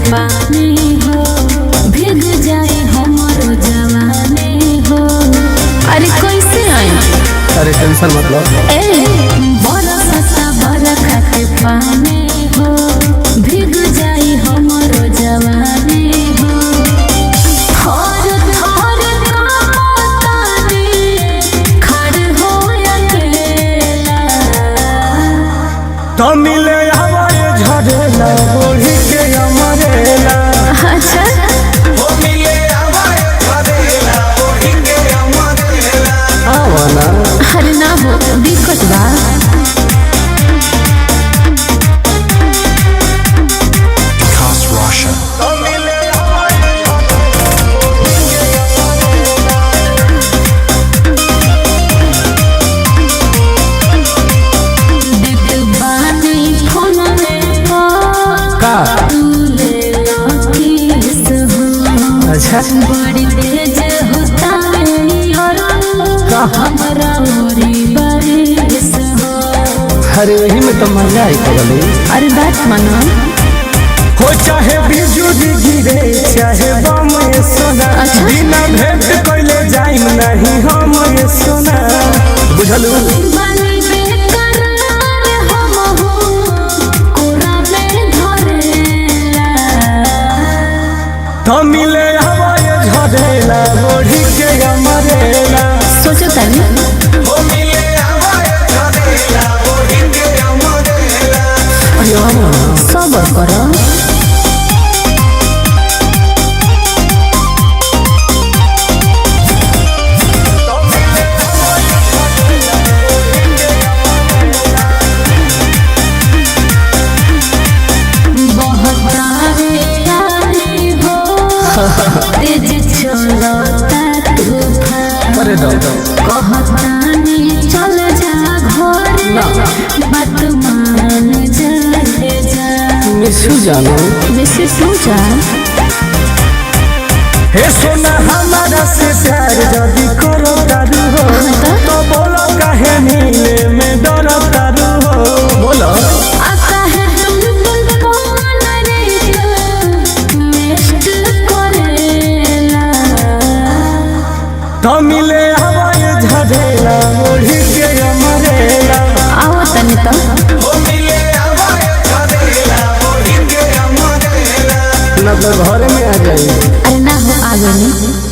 पानी हो भीग जाए हमरो जवानी हो। अरे कैसे आई? अरे टेंशन मत लो। ए बरसता बरखा के पानी हो भीग जाए हमरो जवानी हो। थर थर कांपतानी खड़ हो अकेला। तो मिले हवाए झरेला ओढ़ी के अमरेला। अच्छा हो मिले हवाए झरेला ओढ़ी के अमरेला। आवाना अरे ना हो दिक्कत बा। Vikas Roshan. तो मिले हवाए दित बानी फोन में का तू ले लो किस हो। अच्छा बड़ी तेज होता है और का? हमरा ओरी बारिश हो। अरे वही में तो मजा आई पगली। अरे बात मानो। हो चाहे बिजुली गिरे चाहे बम ये सोना। अच्छा। बिना भेंट कइले जाइम नहीं हम ये सोना। बुझलू बानी बेकरार हम हो कोरा में धरेला। तो मिले हवाए झरेला ओढ़ी के अमरेला। सोचो तनी हो मिले हवाए झरेला ओढ़ी के अमरेला। अरे आवाना सबर करो। बहुत आवे आवे हो तेज चलता तूफान। अरे दो कहतानी चल जा घरे ना। बात मान चले जा। मिसू जानो मिसेस जा। हे सोना हमारा से प्यार जदी करो तारू हो तो बोलो काहे मिले में डरो तारू हो। बोलो आता है तुम कौन रे मिस्ट करेला। तो मिले हवाए झरेला ओढ़ी के अमरेला। आओ तनी तो हो मिले हवाए झरेला ओढ़ी के अमरेला। मतलब घर में आ जाइए। अरे ना हो आगे नहीं।